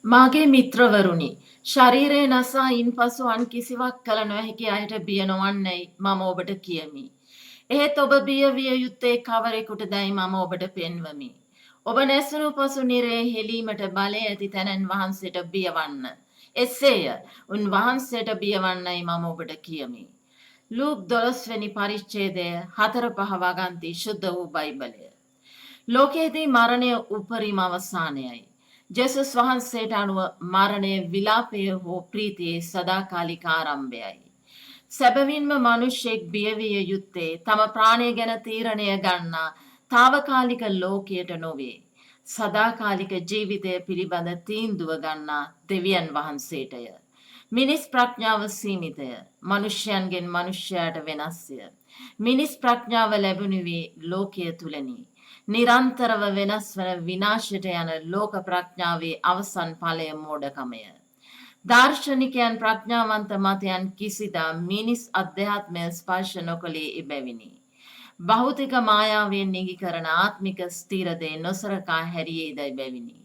මාගේ මිත්‍රවරුනි, ශරීරය නසා ඉන්පසු අන් කිසිවක් කළ නොහැකි අයට බිය නොවන්නැයි මම ඔබට කියමි. එහෙත් ඔබ බිය විය යුත්තේ කවරෙකුටදැයි මම ඔබට පෙන්වමි. ඔබ නැසුණු පසු නිරයේ හෙලීමට බලය ඇති තැනන් වහන්සේට බියවන්න. එසේය, උන්වහන්සේට බියවන්නැයි මම ඔබට කියමි. ලූක් 12 වෙනි පරිච්ඡේදය 4-5 වගන්ති ශුද්ධ වූ බයිබලය. ලෝකයේදී මරණය උපරිම අවසානයයි. ජේසුස් වහන්සේට අනුව මරණය විලාපය හෝ ප්‍රීතියේ සදාකාලික ආරම්භයයි. සැබවින්ම මනුෂ්‍යෙක් බියවිය යුත්තේ තම ප්‍රාණය ගැන තීරණය ගන්නා තාවකාලික ලෝකයට නොවේ. සදාකාලික ජීවිතය පිළිබඳ තීන්දුව ගන්නා දෙවියන් වහන්සේටය. මිනිස් ප්‍රඥාව සීමිතය. මනුෂ්‍යයන්ගෙන් මනුෂ්‍යයාට වෙනස්ය. මිනිස් ප්‍රඥාව ලැබුණුවේ ලෝකය තුලනි. නිරන්තරව වෙනස් වන විනාශයට යන ලෝක ප්‍රඥාවේ අවසන් ඵලය මෝඩකමය. දාර්ශනිකයන් ප්‍රඥාවන්ත මතයන් කිසිදා මිනිස් අධ්‍යාත්මය ස්පර්ශ නොකළේ එබැවිනි. භෞතික මායාවෙන් නිගි කරන ආත්මික ස්ථිර දේ නොසලකා හැරියේද එබැවිනි.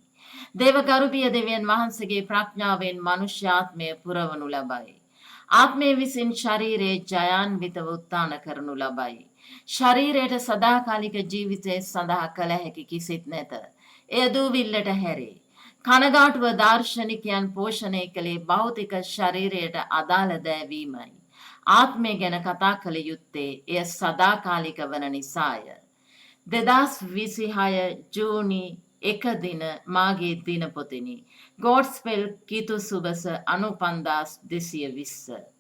දේව ගරුබිය දෙවියන් වහන්සේගේ ප්‍රඥාවෙන් මනුෂ්‍ය ආත්මය පුරවනු ලබයි. ආත්මය විසින් ශරීරයේ ජයාන්විතව උත්ථාන කරනු ලබයි. ශරීරයට සදාකාලික ජීවිතය සඳහා කළ හැකි කිසිත් නැත. එය දූවිල්ලට හැරේ. කනගාටුව දාර්ශනිකයන් පෝෂණය කළේ භෞතික ශරීරයට අදාළ දෑ වීමයි. ආත්මය ගැන කතා කළ යුත්තේ එය සදාකාලික වන නිසාය. 2026 ජූනි 1 දින මාගේ දිනපොතිනි. ගෝඩ්ස්පෙල් කිතු සුබස 95220.